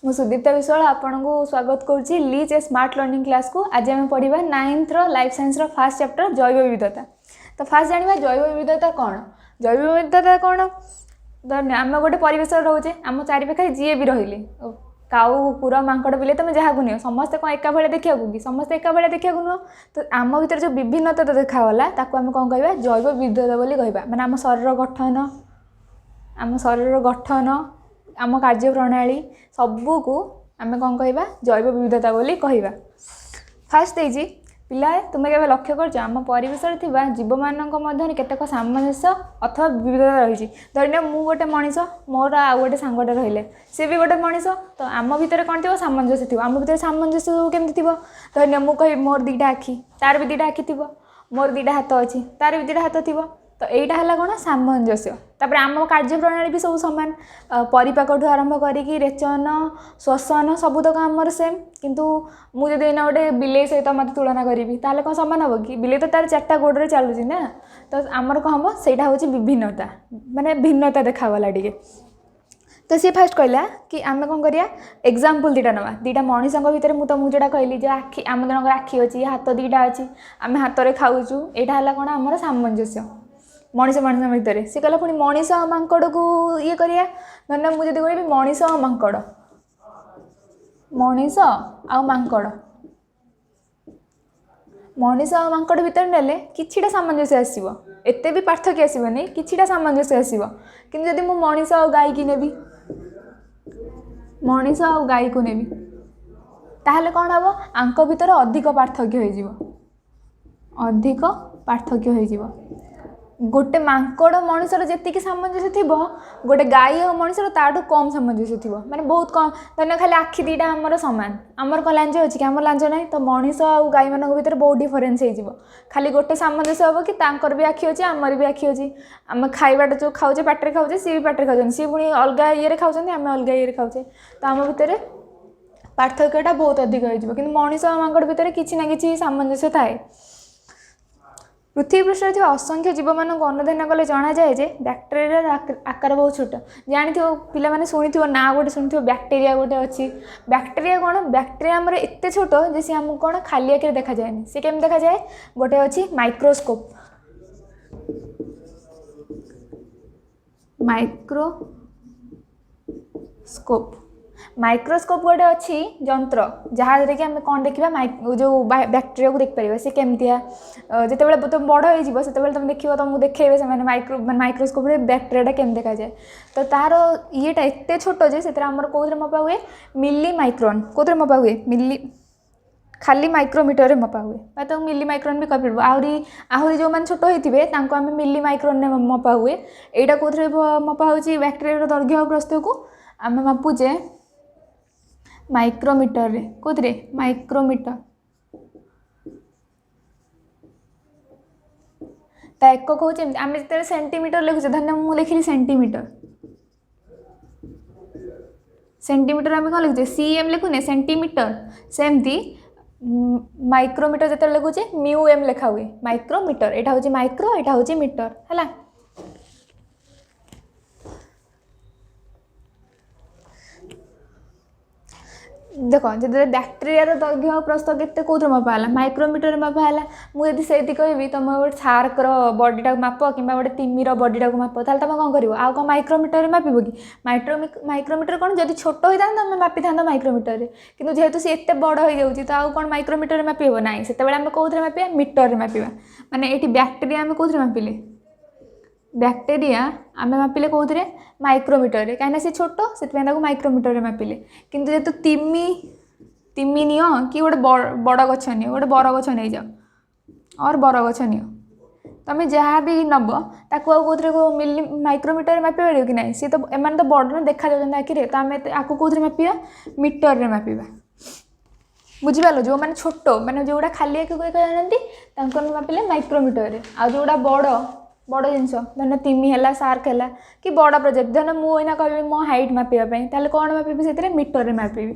ମୁଁ ସୁଦୀପ୍ତା ବିଶ୍ୱାଳ ଆପଣଙ୍କୁ ସ୍ୱାଗତ କରୁଛି ଲିଚ୍ ଏ ସ୍ମାର୍ଟ ଲର୍ଣ୍ଣିଂ କ୍ଲାସ୍କୁ। ଆଜି ଆମେ ପଢ଼ିବା ନାଇନ୍ଥର ଲାଇଫ୍ ସାଇନ୍ସର ଫାର୍ଷ୍ଟ ଚାପ୍ଟର ଜୈବ ବିବିଧତା। ତ ଫାର୍ଷ୍ଟ ଜାଣିବା ଜୈବ ବିବିଧତା କ'ଣ। ଜୈବ ବିବିଧତା କ'ଣ? ଧରିନିଅ ଆମେ ଗୋଟେ ପରିବେଶରେ ରହୁଛେ, ଆମ ଚାରିପାଖରେ ଯିଏ ବି ରହିଲେ, କାଉ, କୁକୁର, ମାଙ୍କଡ଼, ବିଲେଇ, ତୁମେ ଯାହାକୁ ନିଅ, ସମସ୍ତେ କ'ଣ ଏକା ଭଳିଆ ଦେଖିବାକୁ କି? ସମସ୍ତେ ଏକା ଭଳିଆ ଦେଖିବାକୁ ନୁହଁ। ତ ଆମ ଭିତରେ ଯେଉଁ ବିଭିନ୍ନତା ଦେଖାଗଲା ତାକୁ ଆମେ କ'ଣ କହିବା? ଜୈବ ବିବିଧତା ବୋଲି କହିବା। ମାନେ ଆମ ଶରୀର ଗଠନ, ଆମ କାର୍ଯ୍ୟପ୍ରଣାଳୀ ସବୁକୁ ଆମେ କ'ଣ କହିବା? ଜୈବ ବିବିଧତା ବୋଲି କହିବା। ଫାର୍ଷ୍ଟ ଦେଇଛି ପିଲାଏ, ତୁମେ କେବେ ଲକ୍ଷ୍ୟ କରିଛ ଆମ ପରିବେଶରେ ଥିବା ଜୀବମାନଙ୍କ ମଧ୍ୟରେ କେତେକ ସାମଞ୍ଜସ୍ୟ ଅଥବା ବିବିଧତା ରହିଛି? ଧରିନିଅ ମୁଁ ଗୋଟେ ମଣିଷ, ମୋର ଆଉ ଗୋଟେ ସାଙ୍ଗଟେ ରହିଲେ, ସେ ବି ଗୋଟେ ମଣିଷ। ତ ଆମ ଭିତରେ କ'ଣ ଥିବ? ସାମଞ୍ଜସ୍ୟ ଥିବ। ଆମ ଭିତରେ ସାମଞ୍ଜସ୍ୟ ସବୁ କେମିତି ଥିବ? ଧରିନିଅ ମୁଁ କହିବି ମୋର ଦୁଇଟା ଆଖି, ତାର ବି ଦୁଇଟା ଆଖି ଥିବ। ମୋର ଦୁଇଟା ହାତ ଅଛି, ତାର ବି ଦୁଇଟା ହାତ ଥିବ। ତ ଏଇଟା ହେଲା କ'ଣ? ସାମଞ୍ଜସ୍ୟ। ତାପରେ ଆମ କାର୍ଯ୍ୟପ୍ରଣାଳୀ ବି ସବୁ ସମାନ, ପରିପାକଠୁ ଆରମ୍ଭ କରିକି ରେଚନ, ଶ୍ୱସନ ସବୁତକ ଆମର ସେମ୍। କିନ୍ତୁ ମୁଁ ଯଦି ଏଇନା ଗୋଟେ ବିଲେଇ ସହିତ ମୋତେ ତୁଳନା କରିବି, ତାହେଲେ କ'ଣ ସମାନ ହେବ କି? ବିଲେଇ ତ ତାର ଚାରିଟା ଗୋଡ଼ରେ ଚାଲୁଛି ନା। ତ ଆମର କ'ଣ ହେବ? ସେଇଟା ହେଉଛି ବିଭିନ୍ନତା, ମାନେ ଭିନ୍ନତା ଦେଖାଗଲା ଟିକେ। ତ ସିଏ ଫାର୍ଷ୍ଟ କହିଲା କି ଆମେ କ'ଣ କରିବା? ଏକ୍ଜାମ୍ପଲ୍ ଦୁଇଟା ନେବା, ଦୁଇଟା ମଣିଷଙ୍କ ଭିତରେ। ମୁଁ ତୁମକୁ ଯେଉଁଟା କହିଲି ଯେ ଆଖି, ଆମ ଜଣଙ୍କର ଆଖି ଅଛି, ହାତ ଦୁଇଟା ଅଛି, ଆମେ ହାତରେ ଖାଉଛୁ, ଏଇଟା ହେଲା କ'ଣ? ଆମର ସାମଞ୍ଜସ୍ୟ ମଣିଷ ମଣିଷ ଭିତରେ। ସେ କହିଲା ପୁଣି ମଣିଷ ଆଉ ମାଙ୍କଡ଼କୁ ଇଏ କରିବା। ଧରିନିଅ ମୁଁ ଯଦି କହିବି ମଣିଷ ଆଉ ମାଙ୍କଡ଼, ମଣିଷ ଆଉ ମାଙ୍କଡ଼, ମଣିଷ ଆଉ ମାଙ୍କଡ଼ ଭିତରେ ନେଲେ କିଛିଟା ସାମଞ୍ଜସ୍ୟ ଆସିବ, ଏତେ ବି ପାର୍ଥକ୍ୟ ଆସିବନି, କିଛିଟା ସାମଞ୍ଜସ୍ୟ ଆସିବ। କିନ୍ତୁ ଯଦି ମୁଁ ମଣିଷ ଆଉ ଗାଈକି ନେବି, ମଣିଷ ଆଉ ଗାଈକୁ ନେବି, ତାହେଲେ କ'ଣ ହେବ? ଆଙ୍କ ଭିତରେ ଅଧିକ ପାର୍ଥକ୍ୟ ହେଇଯିବ, ଅଧିକ ପାର୍ଥକ୍ୟ ହେଇଯିବ। ଗୋଟେ ମାଙ୍କଡ଼ ମଣିଷର ଯେତିକି ସାମଞ୍ଜସ୍ୟ ଥିବ, ଗୋଟେ ଗାଈ ଆଉ ମଣିଷର ତାଠୁ କମ୍ ସାମଞ୍ଜସ୍ୟ ଥିବ, ମାନେ ବହୁତ କମ୍। ଧରିନିଅ ଖାଲି ଆଖି ଦୁଇଟା ଆମର ସମାନ, ଆମର କ'ଣ ଲାଞ୍ଜ ଅଛି କି? ଆମର ଲାଞ୍ଜ ନାହିଁ। ତ ମଣିଷ ଆଉ ଗାଈମାନଙ୍କ ଭିତରେ ବହୁତ ଡିଫରେନ୍ସ ହେଇଯିବ। ଖାଲି ଗୋଟେ ସାମଞ୍ଜସ୍ୟ ହେବ କି ତାଙ୍କର ବି ଆଖି ଅଛି, ଆମର ବି ଆଖି ଅଛି। ଆମେ ଖାଇବାଟା ଯେଉଁ ଖାଉଛେ ପାଟିରେ ଖାଉଛେ, ସିଏ ବି ପାଟିରେ ଖାଉଛନ୍ତି, ସିଏ ପୁଣି ଅଲଗା ଇଏରେ ଖାଉଛନ୍ତି, ଆମେ ଅଲଗା ଇଏରେ ଖାଉଛେ। ତ ଆମ ଭିତରେ ପାର୍ଥକ୍ୟଟା ବହୁତ ଅଧିକ ହେଇଯିବ। କିନ୍ତୁ ମଣିଷ ଆଉ ମାଙ୍କଡ଼ ଭିତରେ କିଛି ନା କିଛି ସାମଞ୍ଜସ୍ୟ ଥାଏ। ପୃଥିବୀ ପୃଷ୍ଠରେ ଥିବା ଅସଂଖ୍ୟ ଜୀବମାନଙ୍କୁ ଅନୁଧ୍ୟାନ କଲେ ଜଣାଯାଏ ଯେ ବ୍ୟାକ୍ଟେରିଆର ଆକାର ବହୁତ ଛୋଟ। ଜାଣିଥିବ ପିଲାମାନେ, ଶୁଣିଥିବ ନା, ଗୋଟେ ଶୁଣିଥିବ ବ୍ୟାକ୍ଟେରିଆ ଗୋଟେ ଅଛି। ବ୍ୟାକ୍ଟେରିଆ କ'ଣ? ବ୍ୟାକ୍ଟେରିଆ ଆମର ଏତେ ଛୋଟ ଯେ ସିଏ ଆମକୁ କ'ଣ ଖାଲି ଆଖିରେ ଦେଖାଯାଏନି। ସେ କେମିତି ଦେଖାଯାଏ? ଗୋଟେ ଅଛି ମାଇକ୍ରୋସ୍କୋପ୍, ମାଇକ୍ରୋସ୍କୋପ୍, ମାଇକ୍ରୋସ୍କୋପ୍ ଗୋଟେ ଅଛି ଯନ୍ତ୍ର ଯାହାଦ୍ୱାରା କି ଆମେ କ'ଣ ଦେଖିବା? ଯେଉଁ ବ୍ୟାକ୍ଟେରିଆକୁ ଦେଖିପାରିବା। ସେ କେମିତିଆ, ଯେତେବେଳେ ତୁମେ ବଡ଼ ହେଇଯିବ ସେତେବେଳେ ତୁମେ ଦେଖିବ, ତୁମକୁ ଦେଖେଇବେ ସେମାନେ ମାନେ ମାଇକ୍ରୋସ୍କୋପ୍ରେ ବ୍ୟାକ୍ଟେରିଆଟା କେମିତି ଦେଖାଯାଏ। ତ ତାର ଇଏଟା ଏତେ ଛୋଟ ଯେ ସେଥିରେ ଆମର କେଉଁଥିରେ ମପା ହୁଏ? ମିଲି ମାଇକ୍ରୋନ୍। କେଉଁଥିରେ ମପା ହୁଏ? ମିଲି, ଖାଲି ମାଇକ୍ରୋମିଟରରେ ମପା ହୁଏ, ବା ତାକୁ ମିଲି ମାଇକ୍ରୋନ୍ ବି କହିପାରିବ। ଆହୁରି ଆହୁରି ଯେଉଁମାନେ ଛୋଟ ହେଇଥିବେ ତାଙ୍କୁ ଆମେ ମିଲି ମାଇକ୍ରୋନ୍ରେ ମପା ହୁଏ। ଏଇଟା କେଉଁଥିରେ ମପା ହେଉଛି? ବ୍ୟାକ୍ଟେରିଆର ଦୈର୍ଘ୍ୟ ଆଉ ପ୍ରସ୍ଥକୁ ଆମେ ମାପୁଛେ ମାଇକ୍ରୋମିଟରରେ। କେଉଁଥିରେ? ମାଇକ୍ରୋମିଟର। ତା ଏକକ ହେଉଛି ଏମିତି। ଆମେ ଯେତେବେଳେ ସେଣ୍ଟିମିଟର ଲେଖୁଛେ, ଧରିନିଅ ମୁଁ ଲେଖିଲି ସେଣ୍ଟିମିଟର, ସେଣ୍ଟିମିଟର ଆମେ କ'ଣ ଲେଖୁଛେ? ସି ଏମ୍ ଲେଖୁନେ ସେଣ୍ଟିମିଟର। ସେମିତି ମାଇକ୍ରୋମିଟର ଯେତେବେଳେ ଲେଖୁଛେ ମ୍ୟୁ ଏମ୍ ଲେଖା ହୁଏ। ମାଇକ୍ରୋମିଟର, ଏଇଟା ହେଉଛି ମାଇକ୍ରୋ, ଏଇଟା ହେଉଛି ମିଟର, ହେଲା। ଦେଖ, ଯେତେବେଳେ ବ୍ୟାକ୍ଟେରିଆର ଦୈର୍ଘ୍ୟ ଆଉ ପ୍ରସ୍ଥ କେତେ କେଉଁଥିରେ ମପା ହେଲା? ମାଇକ୍ରୋମିଟରରେ ମପା ହେଲା। ମୁଁ ଯଦି ସେଇଠି କହିବି ତୁମେ ଗୋଟେ ସାର୍କର ବଡ଼ିଟାକୁ ମାପ କିମ୍ବା ଗୋଟେ ତିମିର ବଡ଼ିଟାକୁ ମାପ, ତାହେଲେ ତୁମେ କ'ଣ କରିବ? ଆଉ କ'ଣ ମାଇକ୍ରୋମିଟରରେ ମାପିବ କି? ମାଇକ୍ରୋମିଟର କ'ଣ, ଯଦି ଛୋଟ ହେଇଥାନ୍ତା ତୁମେ ମାପିଥାନ୍ତ ମାଇକ୍ରୋମିଟରରେ, କିନ୍ତୁ ଯେହେତୁ ସେ ଏତେ ବଡ଼ ହେଇଯାଉଛି ତ ଆଉ କ'ଣ ମାଇକ୍ରୋମିଟରରେ ମାପି ହେବ ନାହିଁ। ସେତେବେଳେ ଆମେ କେଉଁଥିରେ ମାପିବା? ମିଟରରେ ମାପିବା। ମାନେ ଏଇଠି ବ୍ୟାକ୍ଟେରିଆ ଆମେ କେଉଁଥିରେ ମାପିଲେ? ବ୍ୟାକ୍ଟେରିଆ ଆମେ ମାପିଲେ କେଉଁଥିରେ? ମାଇକ୍ରୋମିଟରରେ, କାହିଁକିନା ସେ ଛୋଟ, ସେଥିପାଇଁ ତାକୁ ମାଇକ୍ରୋମିଟରରେ ମାପିଲେ। କିନ୍ତୁ ଯେହେତୁ ତିମି ତିମି ନିଅ କି ଗୋଟେ ବଡ଼ ଗଛ ନିଅ, ଗୋଟେ ବରଗଛ ନେଇଯାଅ, ଅର୍ ବରଗଛ ନିଅ, ତୁମେ ଯାହା ବି ନେବ ତାକୁ ଆଉ କେଉଁଥିରେ ମିଲି ମାଇକ୍ରୋମିଟରରେ ମାପିପାରିବ କି ନାହିଁ? ସିଏ ତ ଏମାନେ ତ ବଡ଼ ନା, ଦେଖାଯାଉଛନ୍ତି ଆଖିରେ, ତ ଆମେ ଆକୁ କେଉଁଥିରେ ମାପିବା? ମିଟରରେ ମାପିବା। ବୁଝିପାରିଲ? ଯେଉଁମାନେ ଛୋଟ, ମାନେ ଯେଉଁଗୁଡ଼ା ଖାଲି ଆଖିକୁ ଦେଖାଯାଉନାହାନ୍ତି ତାଙ୍କୁ ଆମେ ମାପିଲେ ମାଇକ୍ରୋମିଟରରେ। ଆଉ ଯେଉଁଗୁଡ଼ା ବଡ଼ ବଡ଼ ଜିନିଷ, ଧରିନିଅ ତିମି ହେଲା, ସାର୍କ ହେଲା କି ବଡ଼ ପ୍ରଜାତି, ଧରିନିଅ ମୁଁ ଏଇନା କହିବି ମୋ ହାଇଟ୍ ମାପିବା ପାଇଁ, ତାହେଲେ କ'ଣ ମାପିବି? ସେଥିରେ ମିଟରରେ ମାପିବି।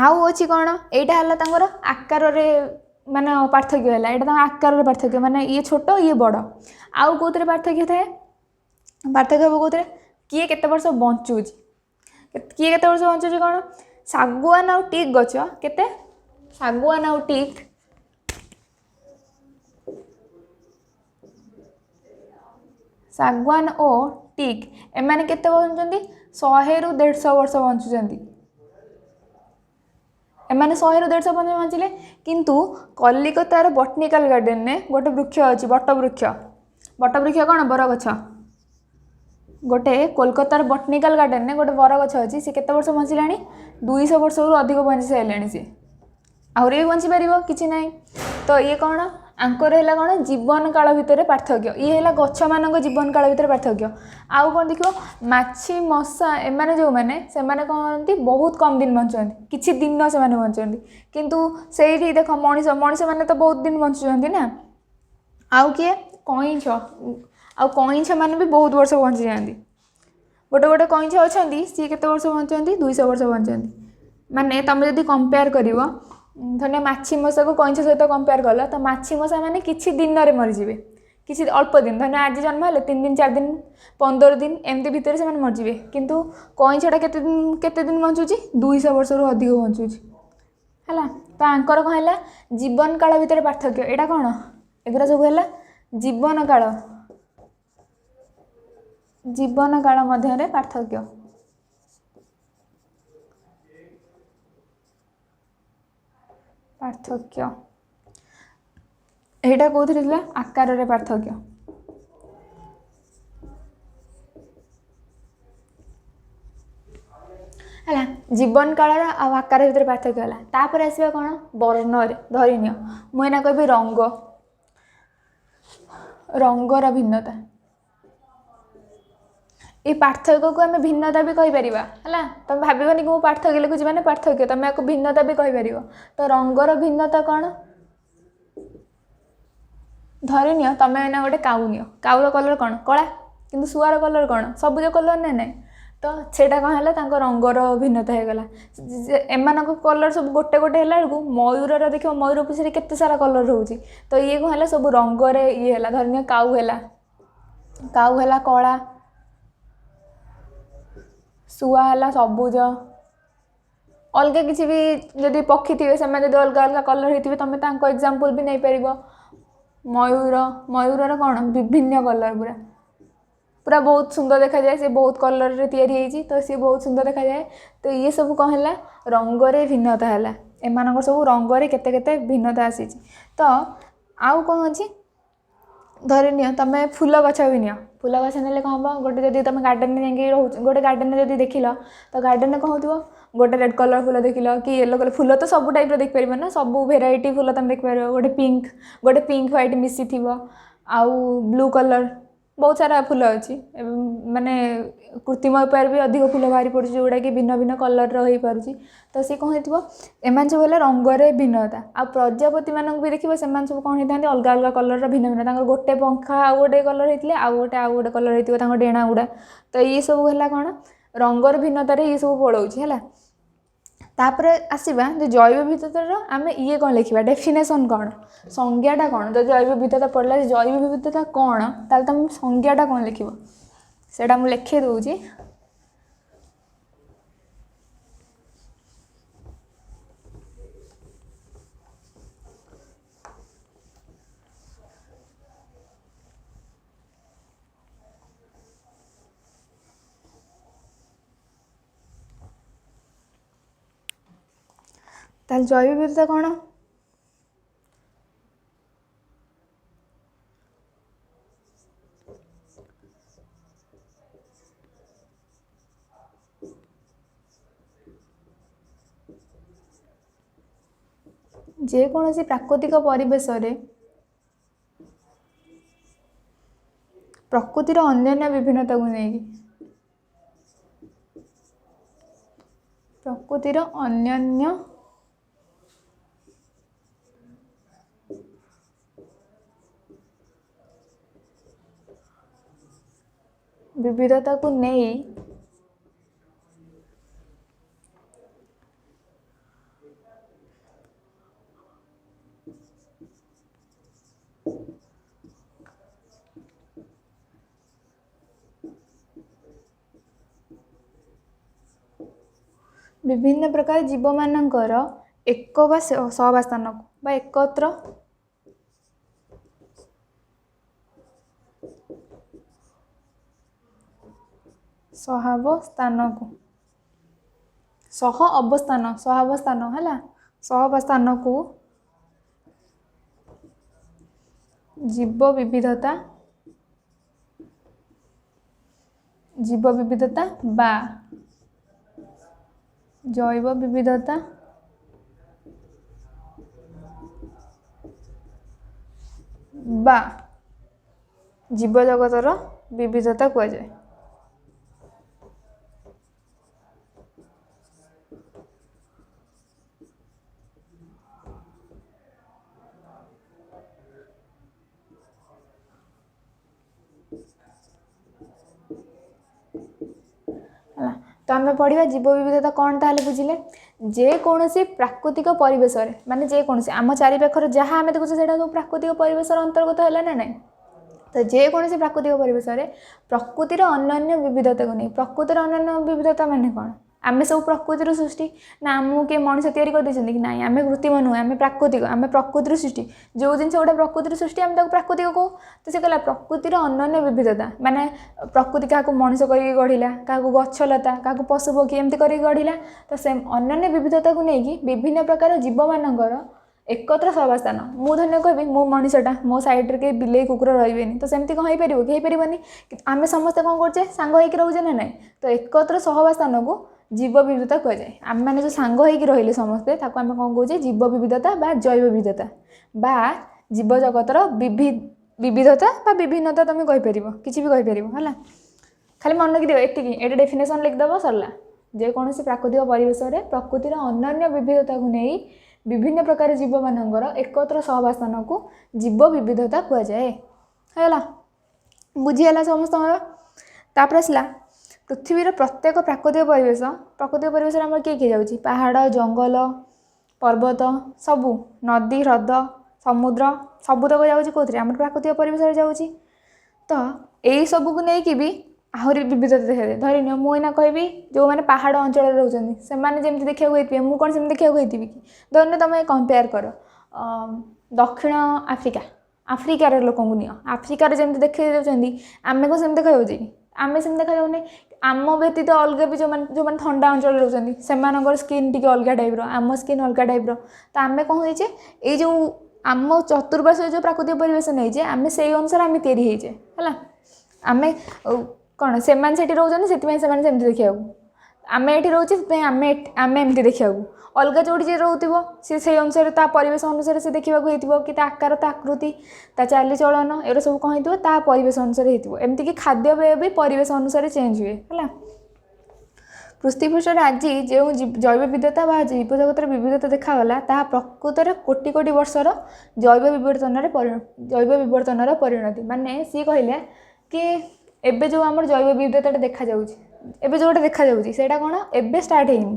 ଆଉ ଅଛି କ'ଣ? ଏଇଟା ହେଲା ତାଙ୍କର ଆକାରରେ ମାନେ ପାର୍ଥକ୍ୟ ହେଲା, ଏଇଟା ତାଙ୍କ ଆକାରରେ ପାର୍ଥକ୍ୟ, ମାନେ ଇଏ ଛୋଟ ଇଏ ବଡ଼। ଆଉ କେଉଁଥିରେ ପାର୍ଥକ୍ୟ ଥାଏ? ପାର୍ଥକ୍ୟ ହେବ କେଉଁଥିରେ? କିଏ କେତେ ବର୍ଷ ବଞ୍ଚୁଛି। କିଏ କେତେ ବର୍ଷ ବଞ୍ଚୁଛି କ'ଣ? ଶାଗୁଆନ ଆଉ ଟିକ୍ ଗଛ କେତେ? ଶାଗୁଆନ ଆଉ ଟିକ୍, ଶାଗୁଆନ ଓ ଟିକ୍ ଏମାନେ କେତେ ବଞ୍ଚୁଛନ୍ତି? 100ରୁ 150 ବର୍ଷ ବଞ୍ଚୁଛନ୍ତି। ଏମାନେ 100ରୁ 150 ପର୍ଯ୍ୟନ୍ତ ବଞ୍ଚିଲେ। କିନ୍ତୁ କଲିକତାର ବଟନିକାଲ ଗାର୍ଡେନରେ ଗୋଟେ ବୃକ୍ଷ ଅଛି, ବଟବୃକ୍ଷ। ବଟବୃକ୍ଷ କ'ଣ? ବରଗଛ। ଗୋଟେ କୋଲକାତାର ବଟନିକାଲ ଗାର୍ଡେନରେ ଗୋଟେ ବରଗଛ ଅଛି, ସେ କେତେ ବର୍ଷ ବଞ୍ଚିଲାଣି? 200 ବର୍ଷରୁ ଅଧିକ ବଞ୍ଚି ସାରିଲାଣି। ସିଏ ଆହୁରି ବି ବଞ୍ଚିପାରିବ, କିଛି ନାହିଁ। ତ ଇଏ କ'ଣ? ଆଙ୍କର ହେଲା କ'ଣ? ଜୀବନ କାଳ ଭିତରେ ପାର୍ଥକ୍ୟ। ଇଏ ହେଲା ଗଛମାନଙ୍କ ଜୀବନ କାଳ ଭିତରେ ପାର୍ଥକ୍ୟ। ଆଉ କ'ଣ ଦେଖିବ? ମାଛି, ମଶା ଏମାନେ ଯେଉଁମାନେ, ସେମାନେ କ'ଣ କରନ୍ତି? ବହୁତ କମ୍ ଦିନ ବଞ୍ଚନ୍ତି, କିଛି ଦିନ ସେମାନେ ବଞ୍ଚନ୍ତି। କିନ୍ତୁ ସେଇଠି ଦେଖ ମଣିଷମାନେ ତ ବହୁତ ଦିନ ବଞ୍ଚୁଛନ୍ତି ନା। ଆଉ କିଏ? କଇଁଛ। ଆଉ କଇଁଛ ମାନେ ବି ବହୁତ ବର୍ଷ ବଞ୍ଚିଯାଆନ୍ତି। ଗୋଟେ ଗୋଟେ କଇଁଛ ଅଛନ୍ତି, ସିଏ କେତେ ବର୍ଷ ବଞ୍ଚନ୍ତି? 200 ବର୍ଷ ବଞ୍ଚନ୍ତି। ମାନେ ତୁମେ ଯଦି କମ୍ପେୟାର କରିବ, ଧରିନିଅ ମାଛି ମଶାକୁ କଇଁଛ ସହିତ କମ୍ପେୟାର କଲ, ତ ମାଛି ମଶା ମାନେ କିଛି ଦିନରେ ମରିଯିବେ, କିଛି ଅଳ୍ପ ଦିନ। ଧରିନିଅ ଆଜି ଜନ୍ମ ହେଲେ 3 ଦିନ, 4 ଦିନ, 15 ଦିନ ଏମିତି ଭିତରେ ସେମାନେ ମରିଯିବେ। କିନ୍ତୁ କଇଁଛଟା କେତେ ଦିନ ବଞ୍ଚୁଛି? 200 ବର୍ଷରୁ ଅଧିକ ବଞ୍ଚୁଛି। ହେଲା, ତ ଆଙ୍କର କ'ଣ ହେଲା? ଜୀବନ କାଳ ଭିତରେ ପାର୍ଥକ୍ୟ। ଏଇଟା କ'ଣ? ଏଗୁଡ଼ା ସବୁ ହେଲା ଜୀବନ କାଳ, ଜୀବନ କାଳ ମଧ୍ୟରେ ପାର୍ଥକ୍ୟ। ପାର୍ଥକ୍ୟ ଏଇଟା କେଉଁଥିରେ ଥିଲା? ଆକାରରେ ପାର୍ଥକ୍ୟ। ହେଲା, ଜୀବନ କାଳର ଆଉ ଆକାର ଭିତରେ ପାର୍ଥକ୍ୟ ହେଲା। ତାପରେ ଆସିବା କ'ଣ? ବର୍ଣ୍ଣରେ। ଧରିନିଅ ମୁଁ ଏଇନା କହିବି ରଙ୍ଗ, ରଙ୍ଗର ଭିନ୍ନତା। ଏଇ ପାର୍ଥକ୍ୟକୁ ଆମେ ଭିନ୍ନତା ବି କହିପାରିବା। ହେଲା, ତମେ ଭାବିବନି କି ମୁଁ ପାର୍ଥକ୍ୟ ଲେଖୁଛି ମାନେ ପାର୍ଥକ୍ୟ, ତମେ ଆକୁ ଭିନ୍ନତା ବି କହିପାରିବ। ତ ରଙ୍ଗର ଭିନ୍ନତା କ'ଣ? ଧରିନିଅ ତମେ ଏଇନା ଗୋଟେ କାଉ ନିଅ, କାଉର କଲର୍ କ'ଣ? କଳା। କିନ୍ତୁ ଶୁଆର କଲର୍ କ'ଣ? ସବୁଜ କଲର୍ ନା ନାହିଁ? ତ ସେଇଟା କ'ଣ ହେଲା? ତାଙ୍କ ରଙ୍ଗର ଭିନ୍ନତା ହେଇଗଲା। ଏମାନଙ୍କ କଲର୍ ସବୁ ଗୋଟେ ଗୋଟେ ହେଲା ବେଳକୁ ମୟୂରର ଦେଖିବ, ମୟୂର ପିଛରେ କେତେ ସାରା କଲର୍ ରହୁଛି। ତ ଇଏ କ'ଣ ହେଲା? ସବୁ ରଙ୍ଗରେ ଇଏ ହେଲା। ଧରିନିଅ କାଉ ହେଲା, କାଉ ହେଲା କଳା, ଶୁଆ ହେଲା ସବୁଜ, ଅଲଗା କିଛି ବି ଯଦି ପକ୍ଷୀ ଥିବେ ସେମାନେ ଯଦି ଅଲଗା ଅଲଗା କଲର୍ ହେଇଥିବେ ତୁମେ ତାଙ୍କ ଏକ୍ଜାମ୍ପଲ୍ ବି ନେଇପାରିବ। ମୟୂର, ମୟୂରର କ'ଣ? ବିଭିନ୍ନ କଲର୍, ପୁରା ପୁରା ବହୁତ ସୁନ୍ଦର ଦେଖାଯାଏ। ସେ ବହୁତ କଲର୍ରେ ତିଆରି ହେଇଛି, ତ ସିଏ ବହୁତ ସୁନ୍ଦର ଦେଖାଯାଏ। ତ ଇଏ ସବୁ କ'ଣ ହେଲା? ରଙ୍ଗରେ ଭିନ୍ନତା ହେଲା। ଏମାନଙ୍କର ସବୁ ରଙ୍ଗରେ କେତେ କେତେ ଭିନ୍ନତା ଆସିଛି। ତ ଆଉ କ'ଣ ଅଛି? ଧରିନିଅ ତୁମେ ଫୁଲ ଗଛ ବି ନିଅ। ଫୁଲ ଗଛ ନେଲେ କ'ଣ ହେବ? ଗୋଟେ ଯଦି ତୁମେ ଗାର୍ଡ଼େନରେ ଯାଇକି ରହୁଛ, ଗୋଟେ ଗାର୍ଡ଼େନରେ ଯଦି ଦେଖିଲ, ତ ଗାର୍ଡ଼େନରେ କ'ଣ ହେଉଥିବ? ଗୋଟେ ରେଡ଼୍ କଲର୍ ଫୁଲ ଦେଖିଲ କି ୟେଲୋ କଲର୍ ଫୁଲ, ତ ସବୁ ଟାଇପ୍ର ଦେଖିପାରିବ ନା, ସବୁ ଭେରାଇଟି ଫୁଲ ତୁମେ ଦେଖିପାରିବ। ଗୋଟେ ପିଙ୍କ ହ୍ୱାଇଟ୍ ମିଶିଥିବ, ଆଉ ବ୍ଲୁ କଲର୍, ବହୁତ ସାରା ଫୁଲ ଅଛି। ମାନେ କୃତ୍ରିମ ଉପାୟରେ ବି ଅଧିକ ଫୁଲ ବାହାରି ପଡ଼ୁଛି, ଯେଉଁଗୁଡ଼ାକି ଭିନ୍ନ ଭିନ୍ନ କଲର୍ର ହେଇପାରୁଛି। ତ ସିଏ କ'ଣ ହେଇଥିବ? ଏମାନେ ସବୁ ହେଲା ରଙ୍ଗରେ ଭିନ୍ନତା। ଆଉ ପ୍ରଜାପତିମାନଙ୍କୁ ବି ଦେଖିବ, ସେମାନେ ସବୁ କ'ଣ ହେଇଥାନ୍ତି? ଅଲଗା ଅଲଗା କଲର୍ର ଭିନ୍ନ ଭିନ୍ନ। ତାଙ୍କର ଗୋଟେ ପଙ୍ଖା ଆଉ ଗୋଟେ କଲର୍ ହେଇଥିଲେ, ଆଉ ଗୋଟେ କଲର୍ ହେଇଥିବ ତାଙ୍କ ଡେଣା ଗୁଡ଼ା। ତ ଇଏ ସବୁ ହେଲା କ'ଣ? ରଙ୍ଗର ଭିନ୍ନତାରେ ଇଏ ସବୁ ପଳାଉଛି। ହେଲା, ତାପରେ ଆସିବା ଯେ ଜୈବ ବିବିଧତାର ଆମେ ଇଏ କ'ଣ ଲେଖିବା, ଡେଫିନେସନ୍ କ'ଣ, ସଂଜ୍ଞାଟା କ'ଣ। ଯଦି ଜୈବ ବିବିଧତା ପଡ଼ିଲା ଯେ ଜୈବ ବିବିଧତା କ'ଣ, ତାହେଲେ ତୁମେ ସଂଜ୍ଞାଟା କ'ଣ ଲେଖିବ, ସେଇଟା ମୁଁ ଲେଖି ଦେଉଛି। ତାହେଲେ ଜୈବ ବିବିଧତା କ'ଣ? ଯେକୌଣସି ପ୍ରାକୃତିକ ପରିବେଶରେ ପ୍ରକୃତିର ଅନ୍ୟାନ୍ୟ ବିଭିନ୍ନତାକୁ ନେଇକି, ପ୍ରକୃତିର ଅନ୍ୟାନ୍ୟ ବିବିଧତାକୁ ନେଇ ବିଭିନ୍ନ ପ୍ରକାର ଜୀବମାନଙ୍କର ଏକ ବା ସହବାସ୍ଥାନକୁ ବା ଏକତ୍ର ସହାବସ୍ଥାନକୁ, ସହ ଅବସ୍ଥାନ, ସହାବସ୍ଥାନ ହେଲା, ସହାବସ୍ଥାନକୁ ଜୀବ ବିବିଧତା, ଜୀବ ବିବିଧତା ବା ଜୈବ ବିବିଧତା ବା ଜୀବଜଗତର ବିବିଧତା କୁହାଯାଏ। ହେଲା, ତ ଆମେ ପଢ଼ିବା ଜୀବ ବିବିଧତା କ'ଣ। ତାହେଲେ ବୁଝିଲେ, ଯେକୌଣସି ପ୍ରାକୃତିକ ପରିବେଶରେ, ମାନେ ଯେକୌଣସି ଆମ ଚାରିପାଖରେ ଯାହା ଆମେ ଦେଖୁଛେ ସେଇଟା ସବୁ ପ୍ରାକୃତିକ ପରିବେଶର ଅନ୍ତର୍ଗତ ହେଲା ନା ନାହିଁ? ତ ଯେକୌଣସି ପ୍ରାକୃତିକ ପରିବେଶରେ ପ୍ରକୃତିର ଅନ୍ୟାନ୍ୟ ବିବିଧତାକୁ ନେଇ, ପ୍ରକୃତିର ଅନ୍ୟାନ୍ୟ ବିବିଧତା ମାନେ କ'ଣ? ଆମେ ସବୁ ପ୍ରକୃତିରୁ ସୃଷ୍ଟି ନା ଆମକୁ କିଏ ମଣିଷ ତିଆରି କରିଦେଇଛନ୍ତି କି ନାହିଁ? ଆମେ କୃତ୍ରିମ ନୁହେଁ, ଆମେ ପ୍ରାକୃତିକ, ଆମେ ପ୍ରକୃତିରୁ ସୃଷ୍ଟି। ଯେଉଁ ଜିନିଷ ଗୋଟେ ପ୍ରକୃତିରୁ ସୃଷ୍ଟି ଆମେ ତାକୁ ପ୍ରାକୃତିକ କହୁ। ତ ସେ କହିଲା ପ୍ରକୃତିର ଅନନ୍ୟ ବିବିଧତା ମାନେ ପ୍ରକୃତି କାହାକୁ ମଣିଷ କରିକି ଗଢ଼ିଲା, କାହାକୁ ଗଛଲତା, କାହାକୁ ପଶୁପକ୍ଷୀ ଏମିତି କରିକି ଗଢ଼ିଲା। ତ ସେ ଅନନ୍ୟ ବିବିଧତାକୁ ନେଇକି ବିଭିନ୍ନ ପ୍ରକାର ଜୀବମାନଙ୍କର ଏକତ୍ର ସହାବସ୍ଥାନ। ମୁଁ ଧନ୍ୟ କହିବି ମୁଁ ମଣିଷଟା, ମୋ ସାଇଡ଼୍ରେ କେହି ବିଲେଇ କୁକୁର ରହିବେନି, ତ ସେମିତି କ'ଣ ହେଇପାରିବ କି? ହେଇପାରିବନି। ଆମେ ସମସ୍ତେ କ'ଣ କରୁଛେ? ସାଙ୍ଗ ହେଇକି ରହୁଛେ ନା ନାହିଁ? ତ ଏକତ୍ର ସହାବସ୍ଥାନକୁ ଜୀବ ବିବିଧତା କୁହାଯାଏ। ଆମେମାନେ ଯେଉଁ ସାଙ୍ଗ ହେଇକି ରହିଲେ ସମସ୍ତେ, ତାକୁ ଆମେ କ'ଣ କହୁଛେ? ଜୀବ ବିବିଧତା ବା ଜୈବ ବିବିଧତା ବା ଜୀବଜଗତର ବିବିଧତା ବା ବିଭିନ୍ନତା ତୁମେ କହିପାରିବ, କିଛି ବି କହିପାରିବ। ହେଲା, ଖାଲି ମନେ ରଖିଦିଅ ଏତିକି, ଏଇଟା ଡେଫିନେସନ୍ ଲେଖିଦେବ, ସରିଲା। ଯେକୌଣସି ପ୍ରାକୃତିକ ପରିବେଶରେ ପ୍ରକୃତିର ଅନନ୍ୟ ବିବିଧତାକୁ ନେଇ ବିଭିନ୍ନ ପ୍ରକାର ଜୀବମାନଙ୍କର ଏକତ୍ର ସହବାସନକୁ ଜୀବ ବିବିଧତା କୁହାଯାଏ। ହେଲା, ବୁଝିହେଲା ସମସ୍ତଙ୍କର? ତାପରେ ଆସିଲା ପୃଥିବୀର ପ୍ରତ୍ୟେକ ପ୍ରାକୃତିକ ପରିବେଶ। ପ୍ରାକୃତିକ ପରିବେଶରେ ଆମର କିଏ କିଏ ଯାଉଛି? ପାହାଡ଼, ଜଙ୍ଗଲ, ପର୍ବତ, ସବୁ, ନଦୀ, ହ୍ରଦ, ସମୁଦ୍ର, ସବୁତକ ଯାଉଛି କେଉଁଥିରେ? ଆମର ପ୍ରାକୃତିକ ପରିବେଶରେ ଯାଉଛି। ତ ଏଇସବୁକୁ ନେଇକି ବି ଆହୁରି ବିବିଧତା ଦେଖାଯାଏ। ଧରିନିଅ ମୁଁ ଏଇନା କହିବି ଯେଉଁମାନେ ପାହାଡ଼ ଅଞ୍ଚଳରେ ରହୁଛନ୍ତି ସେମାନେ ଯେମିତି ଦେଖିବାକୁ ହେଇଥିବେ, ମୁଁ କ'ଣ ସେମିତି ଦେଖିବାକୁ ହେଇଥିବି କି? ଧରିନିଅ ତୁମେ କମ୍ପେୟାର କର ଦକ୍ଷିଣ ଆଫ୍ରିକା, ଆଫ୍ରିକାର ଲୋକଙ୍କୁ ନିଅ, ଆଫ୍ରିକାରେ ଯେମିତି ଦେଖାଇ ଯାଉଛନ୍ତି ଆମେ କ'ଣ ସେମିତି ଦେଖାଯାଉଛି କି? ଆମେ ସେମିତି ଦେଖାଯାଉନି। ଆମ ବ୍ୟତୀତ ଅଲଗା ବି ଯେଉଁମାନେ ଯେଉଁମାନେ ଥଣ୍ଡା ଅଞ୍ଚଳରେ ରହୁଛନ୍ତି ସେମାନଙ୍କର ସ୍କିନ୍ ଟିକେ ଅଲଗା ଟାଇପ୍ର, ଆମ ସ୍କିନ୍ ଅଲଗା ଟାଇପ୍ର। ତ ଆମେ କ'ଣ ହେଇଛେ, ଏଇ ଯେଉଁ ଆମ ଚତୁର୍ପାର୍ଶ୍ୱରେ ଯେଉଁ ପ୍ରାକୃତିକ ପରିବେଶ ନେଇଛେ ଆମେ ସେଇ ଅନୁସାରେ ଆମେ ତିଆରି ହେଇଛେ। ହେଲା, ଆମେ କ'ଣ ସେମାନେ ସେଠି ରହୁଛନ୍ତି ସେଥିପାଇଁ ସେମାନେ ସେମିତି ଦେଖିବାକୁ, ଆମେ ଏଠି ରହୁଛେ ସେଥିପାଇଁ ଆମେ ଆମେ ଏମିତି ଦେଖିବାକୁ। ଅଲଗା ଯେଉଁଠି ଯିଏ ରହୁଥିବ ସେ ସେଇ ଅନୁସାରେ ତା ପରିବେଶ ଅନୁସାରେ ସେ ଦେଖିବାକୁ ହେଇଥିବ କି ତା ଆକାର, ତା ଆକୃତି, ତା ଚାଲିଚଳନ ଏଗୁଡ଼ା ସବୁ କ'ଣ ହେଇଥିବ? ତା ପରିବେଶ ଅନୁସାରେ ହେଇଥିବ। ଏମିତିକି ଖାଦ୍ୟପେୟ ବି ପରିବେଶ ଅନୁସାରେ ଚେଞ୍ଜ ହୁଏ। ହେଲା, ପୃଥିବୀପୃଷ୍ଠରେ ଆଜି ଯେଉଁ ଜୈବ ବିବିଧତା ବା ଜୀବଜଗତର ବିବିଧତା ଦେଖାଗଲା ତାହା ପ୍ରକୃତରେ କୋଟି କୋଟି ବର୍ଷର ଜୈବ ବିବର୍ତ୍ତନରେ ଜୈବ ବିବର୍ତ୍ତନର ପରିଣତି। ମାନେ ସିଏ କହିଲେ କି ଏବେ ଯେଉଁ ଆମର ଜୈବ ବିବିଧତାଟା ଦେଖାଯାଉଛି, ଏବେ ଯେଉଁଟା ଦେଖାଯାଉଛି ସେଇଟା କ'ଣ ଏବେ ଷ୍ଟାର୍ଟ ହେଇନି।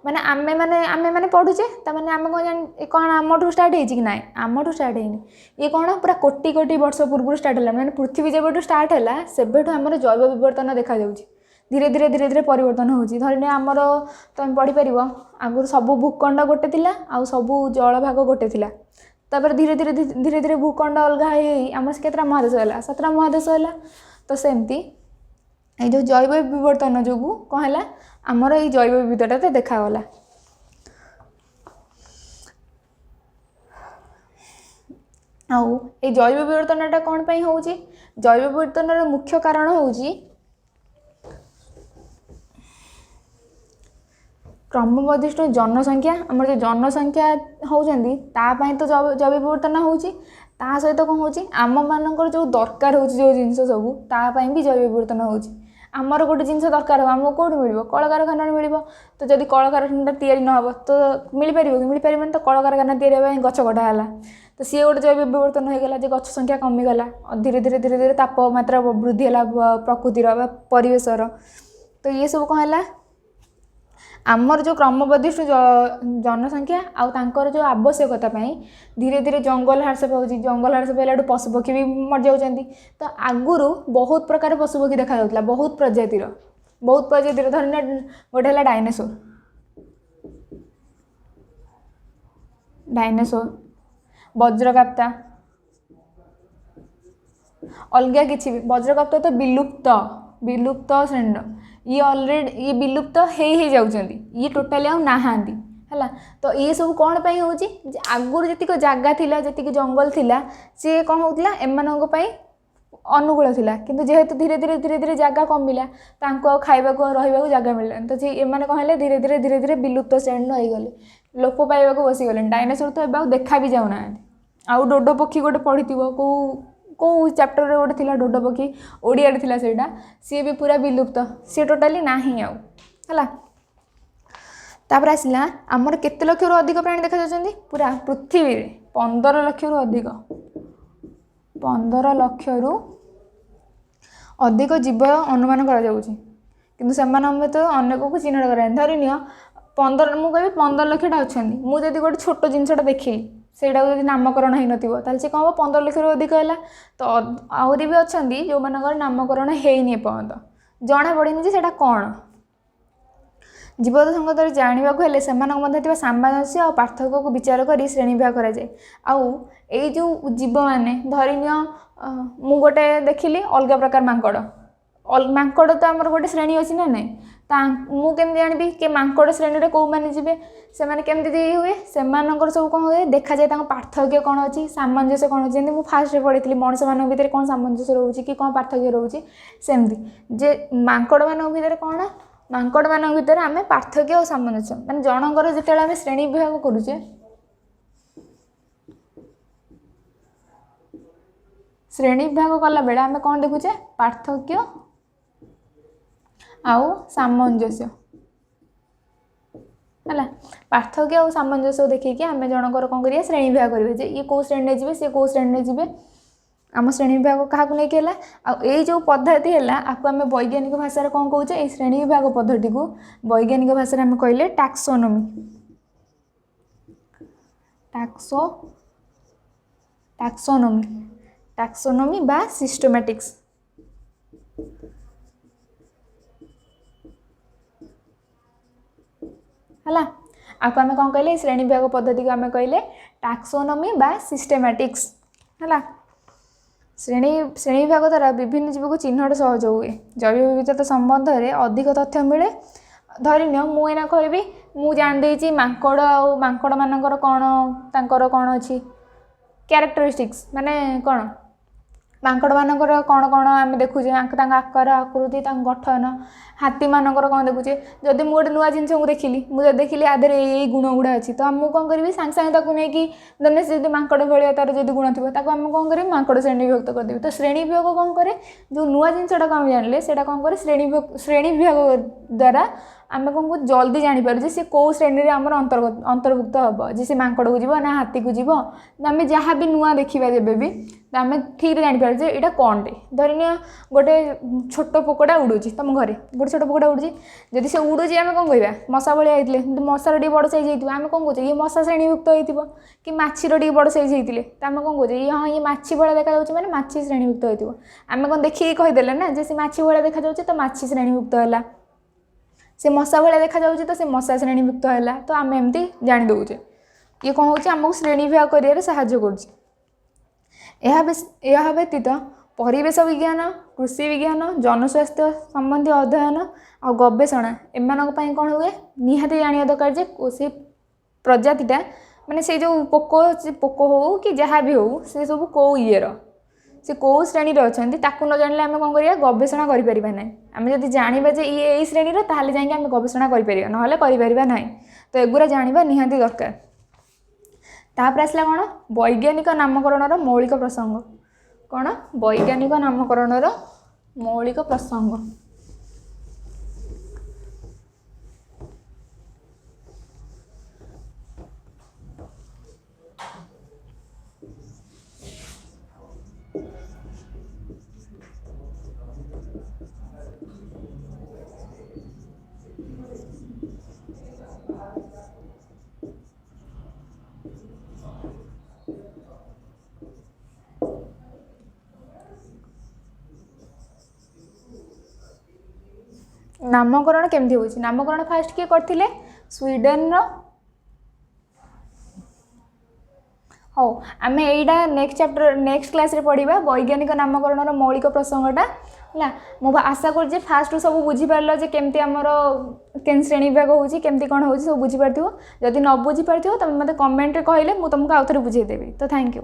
ମାନେ ଆମେମାନେ ପଢ଼ୁଛେ, ତାମାନେ ଆମେ କ'ଣ ଜାଣି କ'ଣ ଆମଠୁ ଷ୍ଟାର୍ଟ ହେଇଛି କି? ନାହିଁ, ଆମଠୁ ଷ୍ଟାର୍ଟ ହେଇନି। ଇଏ କ'ଣ ପୁରା କୋଟି କୋଟି ବର୍ଷ ପୂର୍ବରୁ ଷ୍ଟାର୍ଟ ହେଲା। ମାନେ ପୃଥିବୀ ଯେବେଠୁ ଷ୍ଟାର୍ଟ ହେଲା ସେବେଠୁ ଆମର ଜୈବ ବିବର୍ତ୍ତନ ଦେଖାଯାଉଛି, ଧୀରେ ଧୀରେ ଧୀରେ ଧୀରେ ପରିବର୍ତ୍ତନ ହେଉଛି। ଧରିନିଅ ଆମର ତୁମେ ପଢ଼ିପାରିବ ଆଗରୁ ସବୁ ଭୂଖଣ୍ଡ ଗୋଟେ ଥିଲା ଆଉ ସବୁ ଜଳଭାଗ ଗୋଟେ ଥିଲା। ତାପରେ ଧୀରେ ଧୀରେ ଧୀରେ ଧୀରେ ଭୂଖଣ୍ଡ ଅଲଗା ହେଇ ହେଇ ଆମର କେତେଟା ମହାଦେଶ ହେଲା? 7ଟା ମହାଦେଶ ହେଲା। ତ ସେମିତି ଏଇ ଯେଉଁ ଜୈବ ବିବର୍ତ୍ତନ ଯୋଗୁଁ କ'ଣ ହେଲା, ଆମର ଏଇ ଜୈବ ବିବିଧତା ଦେଖାଗଲା। ଆଉ ଏଇ ଜୈବ ବିବର୍ତ୍ତନଟା କ'ଣ ପାଇଁ ହେଉଛି? ଜୈବ ବିବର୍ତ୍ତନର ମୁଖ୍ୟ କାରଣ ହେଉଛି କ୍ରମବର୍ଦ୍ଧିଷ୍ଣୁ ଜନସଂଖ୍ୟା। ଆମର ଯେଉଁ ଜନସଂଖ୍ୟା ହେଉଛନ୍ତି ତା ପାଇଁ ତ ଜୈବ ବିବର୍ତ୍ତନ ହେଉଛି। ତା ସହିତ କ'ଣ ହେଉଛି, ଆମମାନଙ୍କର ଯେଉଁ ଦରକାର ହେଉଛି ଯେଉଁ ଜିନିଷ ସବୁ, ତା ପାଇଁ ବି ଜୈବ ବିବର୍ତ୍ତନ ହେଉଛି। ଆମର ଗୋଟେ ଜିନିଷ ଦରକାର ହେବ, ଆମକୁ କେଉଁଠୁ ମିଳିବ? କଳକାରଖାନାରୁ ମିଳିବ। ତ ଯଦି କଳକାରଖାନାଟା ତିଆରି ନ ହେବ ତ ମିଳିପାରିବ କି? ମିଳିପାରିବନି। ତ କଳକାରଖାନା ତିଆରି ହେବା ପାଇଁ ଗଛ କଟା ହେଲା, ତ ସିଏ ଗୋଟେ ଜୈବ ବିବର୍ତ୍ତନ ହେଇଗଲା ଯେ ଗଛ ସଂଖ୍ୟା କମିଗଲା, ଧୀରେ ଧୀରେ ଧୀରେ ଧୀରେ ତାପମାତ୍ରା ବୃଦ୍ଧି ହେଲା ପ୍ରକୃତିର ବା ପରିବେଶର। ତ ଇଏ ସବୁ କ'ଣ ହେଲା, ଆମର ଯେଉଁ କ୍ରମବର୍ଦ୍ଧିଷ୍ଣୁ ଜନସଂଖ୍ୟା ଆଉ ତାଙ୍କର ଯେଉଁ ଆବଶ୍ୟକତା ପାଇଁ ଧୀରେ ଧୀରେ ଜଙ୍ଗଲ ହ୍ରାସ ପାଉଛି। ଜଙ୍ଗଲ ହ୍ରାସ ପାଇଲାଠୁ ପଶୁପକ୍ଷୀ ବି ମରିଯାଉଛନ୍ତି। ତ ଆଗରୁ ବହୁତ ପ୍ରକାର ପଶୁପକ୍ଷୀ ଦେଖାଯାଉଥିଲା, ବହୁତ ପ୍ରଜାତିର, ବହୁତ ପ୍ରଜାତିର। ଧରିନିଅ ଗୋଟେ ହେଲା ଡାଇନୋସର, ଡାଇନୋସର, ବଜ୍ରକାପ୍ତା, ଅଲଗା କିଛି ବି। ବଜ୍ରକାପ୍ତା ତ ବିଲୁପ୍ତ, ବିଲୁପ୍ତ ଶ୍ରେଣୀର। ଇଏ ଅଲରେଡ଼ି ଇଏ ବିଲୁପ୍ତ ହେଇ ହେଇଯାଉଛନ୍ତି, ଇଏ ଟୋଟାଲି ଆଉ ନାହାନ୍ତି। ହେଲା ତ ଇଏ ସବୁ କ'ଣ ପାଇଁ ହେଉଛି ଯେ ଆଗରୁ ଯେତିକି ଜାଗା ଥିଲା, ଯେତିକି ଜଙ୍ଗଲ ଥିଲା, ସିଏ କ'ଣ ହେଉଥିଲା, ଏମାନଙ୍କ ପାଇଁ ଅନୁକୂଳ ଥିଲା। କିନ୍ତୁ ଯେହେତୁ ଧୀରେ ଧୀରେ ଧୀରେ ଧୀରେ ଜାଗା କମିଲା, ତାଙ୍କୁ ଆଉ ଖାଇବାକୁ ଆଉ ରହିବାକୁ ଜାଗା ମିଳିଲାନି, ତ ସେ ଏମାନେ କ'ଣ ହେଲେ, ଧୀରେ ଧୀରେ ଧୀରେ ଧୀରେ ବିଲୁପ୍ତ ଶ୍ରେଣୀର ହେଇଗଲେ, ଲୋପ ପାଇବାକୁ ବସିଗଲେଣି। ଡାଇନୋସର ତ ଏବେ ଆଉ ଦେଖା ବି ଯାଉନାହାନ୍ତି। ଆଉ ଡୋଡୋ ପକ୍ଷୀ ଗୋଟେ ପଢ଼ିଥିବ, କେଉଁ କେଉଁ ଚାପ୍ଟରରେ ଗୋଟେ ଥିଲା ଡୋଡୋ ପକ୍ଷୀ, ଓଡ଼ିଆରେ ଥିଲା ସେଇଟା, ସିଏ ବି ପୁରା ବିଲୁପ୍ତ, ସିଏ ଟୋଟାଲି ନାହିଁ ଆଉ। ହେଲା, ତାପରେ ଆସିଲା ଆମର କେତେ ଲକ୍ଷରୁ ଅଧିକ ପ୍ରାଣୀ ଦେଖାଯାଉଛନ୍ତି ପୁରା ପୃଥିବୀରେ? 15 ଲକ୍ଷରୁ ଅଧିକ, 15 ଲକ୍ଷରୁ ଅଧିକ ଜୀବ ଅନୁମାନ କରାଯାଉଛି, କିନ୍ତୁ ସେମାନଙ୍କ ଭିତରୁ ଅନେକକୁ ଚିହ୍ନଟ କରାଯାଏ। ଧରିନିଅ 15, ମୁଁ କହିବି 15 ଲକ୍ଷଟା ଅଛନ୍ତି। ମୁଁ ଯଦି ଗୋଟେ ଛୋଟ ଜିନିଷଟା ଦେଖିଲି, ସେଇଟାକୁ ଯଦି ନାମକରଣ ହେଇନଥିବ, ତାହେଲେ ସେ କ'ଣ ହେବ? 15 ଲକ୍ଷରୁ ଅଧିକ ହେଲା। ତ ଆହୁରି ବି ଅଛନ୍ତି ଯେଉଁମାନଙ୍କର ନାମକରଣ ହେଇନି, ଏପର୍ଯ୍ୟନ୍ତ ଜଣା ପଡ଼ିନି ଯେ ସେଇଟା କ'ଣ। ଜୀବଜ ସଂଗତରେ ଜାଣିବାକୁ ହେଲେ ସେମାନଙ୍କ ମଧ୍ୟରେ ଥିବା ସାମଞ୍ଜସ୍ୟ ଆଉ ପାର୍ଥକ୍ୟକୁ ବିଚାର କରି ଶ୍ରେଣୀ ବିଭାଗ କରାଯାଏ। ଆଉ ଏଇ ଯେଉଁ ଜୀବମାନେ, ଧରିନିଅ ମୁଁ ଗୋଟେ ଦେଖିଲି ଅଲଗା ପ୍ରକାର ମାଙ୍କଡ଼, ମାଙ୍କଡ଼ ତ ଆମର ଗୋଟେ ଶ୍ରେଣୀ ଅଛି ନା ନାହିଁ? ତା ମୁଁ କେମିତି ଜାଣିବି କି ମାଙ୍କଡ଼ ଶ୍ରେଣୀରେ କେଉଁମାନେ ଯିବେ? ସେମାନେ କେମିତି ହୁଏ, ସେମାନଙ୍କର ସବୁ କ'ଣ ହୁଏ ଦେଖାଯାଏ, ତାଙ୍କ ପାର୍ଥକ୍ୟ କ'ଣ ଅଛି, ସାମଞ୍ଜସ୍ୟ କ'ଣ ଅଛି। ଯେମିତି ମୁଁ ଫାର୍ଷ୍ଟରେ ପଢ଼ିଥିଲି ମଣିଷମାନଙ୍କ ଭିତରେ କ'ଣ ସାମଞ୍ଜସ୍ୟ ରହୁଛି କି କ'ଣ ପାର୍ଥକ୍ୟ ରହୁଛି, ସେମିତି ଯେ ମାଙ୍କଡ଼ମାନଙ୍କ ଭିତରେ କ'ଣ, ମାଙ୍କଡ଼ମାନଙ୍କ ଭିତରେ ଆମେ ପାର୍ଥକ୍ୟ ଆଉ ସାମଞ୍ଜସ୍ୟ, ମାନେ ଜଣଙ୍କର ଯେତେବେଳେ ଆମେ ଶ୍ରେଣୀ ବିଭାଗ କରୁଛେ, ଶ୍ରେଣୀ ବିଭାଗ କଲାବେଳେ ଆମେ କ'ଣ ଦେଖୁଛେ? ପାର୍ଥକ୍ୟ ଆଉ ସାମଞ୍ଜସ୍ୟ। ହେଲା, ପାର୍ଥକ୍ୟ ଆଉ ସାମଞ୍ଜସ୍ୟ ଦେଖିକି ଆମେ ଜଣଙ୍କର କ'ଣ କରିବା? ଶ୍ରେଣୀ ବିଭାଗ କରିବା ଯେ ଇଏ କେଉଁ ଶ୍ରେଣୀରେ ଯିବେ, ସିଏ କେଉଁ ଶ୍ରେଣୀରେ ଯିବେ। ଆମ ଶ୍ରେଣୀ ବିଭାଗ କାହାକୁ ନେଇକି ହେଲା? ଆଉ ଏଇ ଯେଉଁ ପଦ୍ଧତି ହେଲା, ଆକୁ ଆମେ ବୈଜ୍ଞାନିକ ଭାଷାରେ କ'ଣ କହୁଛେ? ଏଇ ଶ୍ରେଣୀ ବିଭାଗ ପଦ୍ଧତିକୁ ବୈଜ୍ଞାନିକ ଭାଷାରେ ଆମେ କହିଲେ ଟାକ୍ସୋନୋମି, ଟାକ୍ସୋନୋମି, ଟାକ୍ସୋନୋମି ବା ସିଷ୍ଟମାଟିକ୍ସ। ହେଲା, ଆକୁ ଆମେ କ'ଣ କହିଲେ? ଶ୍ରେଣୀ ବିଭାଗ ପଦ୍ଧତିକୁ ଆମେ କହିଲେ ଟାକ୍ସୋନୋମି ବା ସିଷ୍ଟମାଟିକ୍ସ। ହେଲା, ଶ୍ରେଣୀ ବିଭାଗ ଦ୍ୱାରା ବିଭିନ୍ନ ଜୀବକୁ ଚିହ୍ନଟ ସହଜ ହୁଏ, ଜୈବ ବିବିଧତା ସମ୍ବନ୍ଧରେ ଅଧିକ ତଥ୍ୟ ମିଳେ। ଧରିନିଅ ମୁଁ ଏଇନା କହିବି ମୁଁ ଜାଣିଦେଇଛି ମାଙ୍କଡ଼, ଆଉ ମାଙ୍କଡ଼ମାନଙ୍କର କ'ଣ, ତାଙ୍କର କ'ଣ ଅଛି କ୍ୟାରେକ୍ଟରିଷ୍ଟିକ୍ସ, ମାନେ କ'ଣ ମାଙ୍କଡ଼ମାନଙ୍କର କ'ଣ କ'ଣ ଆମେ ଦେଖୁଛେ, ତାଙ୍କ ଆକାର ଆକୃତି, ତାଙ୍କ ଗଠନ। ହାତୀମାନଙ୍କର କ'ଣ ଦେଖୁଛେ। ଯଦି ମୁଁ ଗୋଟେ ନୂଆ ଜିନିଷକୁ ଦେଖିଲି, ମୁଁ ଯଦି ଦେଖିଲି ଆ ଦେହରେ ଏଇ ଏଇ ଗୁଣ ଗୁଡ଼ା ଅଛି, ତ ମୁଁ କ'ଣ କରିବି? ସାଙ୍ଗେ ସାଙ୍ଗେ ତାକୁ ନେଇକି ଧରିନିଅ ସେ ଯଦି ମାଙ୍କଡ଼ ଭଳିଆ ତାର ଯଦି ଗୁଣ ଥିବ, ତାକୁ ଆମେ କ'ଣ କରିବି? ମାଙ୍କଡ଼ ଶ୍ରେଣୀ ବିଭକ୍ତ କରିଦେବି। ତ ଶ୍ରେଣୀ ବିଭାଗ କ'ଣ କରେ? ଯେଉଁ ନୂଆ ଜିନିଷଟାକୁ ଆମେ ଜାଣିଲେ, ସେଇଟା କ'ଣ କରେ? ଶ୍ରେଣୀ ବିଭାଗ ଦ୍ୱାରା ଆମେ କ'ଣ କରୁ? ଜଲ୍ଦି ଜାଣିପାରୁ ଯେ ସେ କେଉଁ ଶ୍ରେଣୀରେ ଆମର ଅନ୍ତର୍ଗତ ଅନ୍ତର୍ଭୁକ୍ତ ହେବ, ଯେ ସେ ମାଙ୍କଡ଼କୁ ଯିବ ନା ହାତୀକୁ ଯିବ। ଆମେ ଯାହା ବି ନୂଆ ଦେଖିବା ଯେବେ ବି, ତ ଆମେ ଠିକ୍ରେ ଜାଣିପାରୁ ଯେ ଏଇଟା କ'ଣଟେ। ଧରିନିଅ ଗୋଟେ ଛୋଟ ପୋକଟା ଉଡ଼ୁଛି, ତୁମ ଘରେ ଗୋଟେ ଛୋଟ ପୋକଟା ଉଡ଼ୁଛି, ଯଦି ସେ ଉଡ଼ୁଛି ଆମେ କ'ଣ କହିବା? ମଶା ଭଳିଆ ହେଇଥିଲେ। କିନ୍ତୁ ମଶାର ଟିକେ ବଡ଼ ସାଇଜ୍ ହେଇଥିବ, ଆମେ କ'ଣ କହୁଛେ? ଇଏ ମଶା ଶ୍ରେଣୀଭୁକ୍ତ ହେଇଥିବ। କି ମାଛିର ଟିକେ ବଡ଼ ସାଇଜ୍ ହେଇଥିଲେ, ତ ଆମେ କ'ଣ କହୁଛେ? ଇଏ ହଁ, ଇଏ ମାଛି ଭଳିଆ ଦେଖାଯାଉଛି, ମାନେ ମାଛି ଶ୍ରେଣୀଭୁକ୍ତ ହେଇଥିବ। ଆମେ କ'ଣ ଦେଖିକି କହିଦେଲେ ନା ଯେ ସେ ମାଛି ଭଳିଆ ଦେଖାଯାଉଛି ତ ମାଛି ଶ୍ରେଣୀଭୁକ୍ତ ହେଲା, ସେ ମଶା ଭଳିଆ ଦେଖାଯାଉଛି ତ ସେ ମଶା ଶ୍ରେଣୀଭୁକ୍ତ ହେଲା। ତ ଆମେ ଏମିତି ଜାଣି ଦେଉଛେ। ଇଏ କ'ଣ ହେଉଛି? ଆମକୁ ଶ୍ରେଣୀ ବିଭାଗ କରିବାରେ ସାହାଯ୍ୟ କରୁଛି। ଏହା ବ୍ୟତୀତ ପରିବେଶ ବିଜ୍ଞାନ, କୃଷି ବିଜ୍ଞାନ, ଜନସ୍ୱାସ୍ଥ୍ୟ ସମ୍ବନ୍ଧୀୟ ଅଧ୍ୟୟନ ଆଉ ଗବେଷଣା, ଏମାନଙ୍କ ପାଇଁ କ'ଣ ହୁଏ? ନିହାତି ଜାଣିବା ଦରକାର ଯେ ସେ ପ୍ରଜାତିଟା, ମାନେ ସେ ଯେଉଁ ପୋକ, ସେ ପୋକ ହଉ କି ଯାହା ବି ହଉ, ସେ ସବୁ କେଉଁ ଇଏର, ସେ କେଉଁ ଶ୍ରେଣୀରେ ଅଛନ୍ତି, ତାକୁ ନ ଜାଣିଲେ ଆମେ କ'ଣ କରିବା? ଗବେଷଣା କରିପାରିବା ନାହିଁ। ଆମେ ଯଦି ଜାଣିବା ଯେ ଇଏ ଏଇ ଶ୍ରେଣୀର, ତାହେଲେ ଯାଇକି ଆମେ ଗବେଷଣା କରିପାରିବା, ନହେଲେ କରିପାରିବା ନାହିଁ। ତ ଏଗୁଡ଼ା ଜାଣିବା ନିହାତି ଦରକାର। ତାପରେ ଆସିଲା କ'ଣ? ବୈଜ୍ଞାନିକ ନାମକରଣର ମୌଳିକ ପ୍ରସଙ୍ଗ। କ'ଣ? ବୈଜ୍ଞାନିକ ନାମକରଣର ମୌଳିକ ପ୍ରସଙ୍ଗ। ନାମକରଣ କେମିତି ହେଉଛି? ନାମକରଣ ଫାଷ୍ଟ କିଏ କରିଥିଲେ? ସ୍ୱିଡେନର ହଉ, ଆମେ ଏଇଟା ନେକ୍ସଟ ଚାପ୍ଟର, ନେକ୍ସଟ କ୍ଲାସ୍ରେ ପଢ଼ିବା, ବୈଜ୍ଞାନିକ ନାମକରଣର ମୌଳିକ ପ୍ରସଙ୍ଗଟା। ହେଲା, ମୁଁ ଆଶା କରୁଛି ଫାଷ୍ଟରୁ ସବୁ ବୁଝିପାରିଲ ଯେ କେମିତି ଆମର କେନ୍ ଶ୍ରେଣୀ ବିଭାଗ ହେଉଛି, କେମିତି କ'ଣ ହେଉଛି, ସବୁ ବୁଝିପାରିଥିବ। ଯଦି ନ ବୁଝିପାରିଥିବ, ତୁମେ ମୋତେ କମେଣ୍ଟରେ କହିଲେ ମୁଁ ତୁମକୁ ଆଉ ଥରେ ବୁଝେଇଦେବି। ତ thank you.